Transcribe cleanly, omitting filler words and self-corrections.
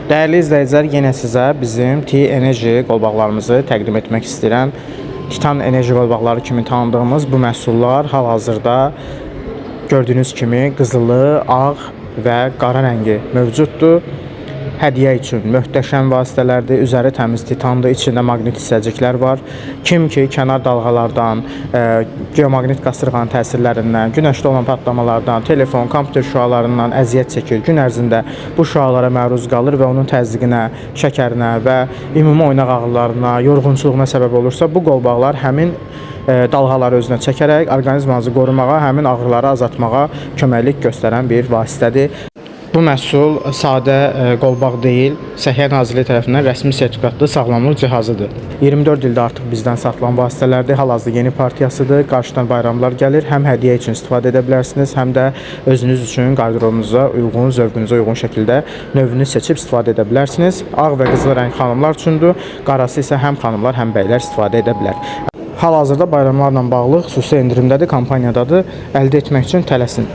Dəyərli izləyicilər, yenə sizə bizim T Enerji qolbaqlarımızı təqdim etmək istəyirəm. Titan Enerji qolbaqları kimi tanıdığımız bu məhsullar hal-hazırda gördüyünüz kimi qızılı, ağ və qara rəngi mövcuddur. Hədiyyə üçün möhtəşəm vasitələrdir. Üzəri təmiz titandır, içində maqnit hissəciklər var. Kim ki kənar dalğalardan, geomaqnit qasırğanın təsirlərindən, günəşdə olan patlamalardan, telefon, kompüter şüalarından əziyyət çəkir, gün ərzində bu şüalara məruz qalır və onun təzyiqinə, şəkərinə və ümumi oynaq ağrılarına, yorğunçuluğuna səbəb olursa, bu qolbaqlar həmin dalğaları özünə çəkərək orqanizmanızı qorumağa, həmin ağrıları azaltmağa köməklik göstərən bir vasitədir. Bu məhsul sadə qolbaq deyil, Səhiyyə Nazirliyi tərəfindən rəsmi sertifikatlı sağlamlıq cihazıdır. 24 ildə artıq bizdən satılan vasitələrdir. Hal-hazırda yeni partiyasıdır. Qarşıdan bayramlar gəlir. Həm hədiyyə üçün istifadə edə bilərsiniz, həm də özünüz üçün qarderobunuza uyğun, zövqünüzə uyğun şəkildə növünü seçib istifadə edə bilərsiniz. Ağ və qızıl rəng xanımlar üçündür. Qarası isə həm xanımlar, həm bəylər istifadə edə bilər. Hal-hazırda bayramlarla bağlı xüsusi endirimdədir, kampaniyadadır. Əldə etmək üçün tələsin.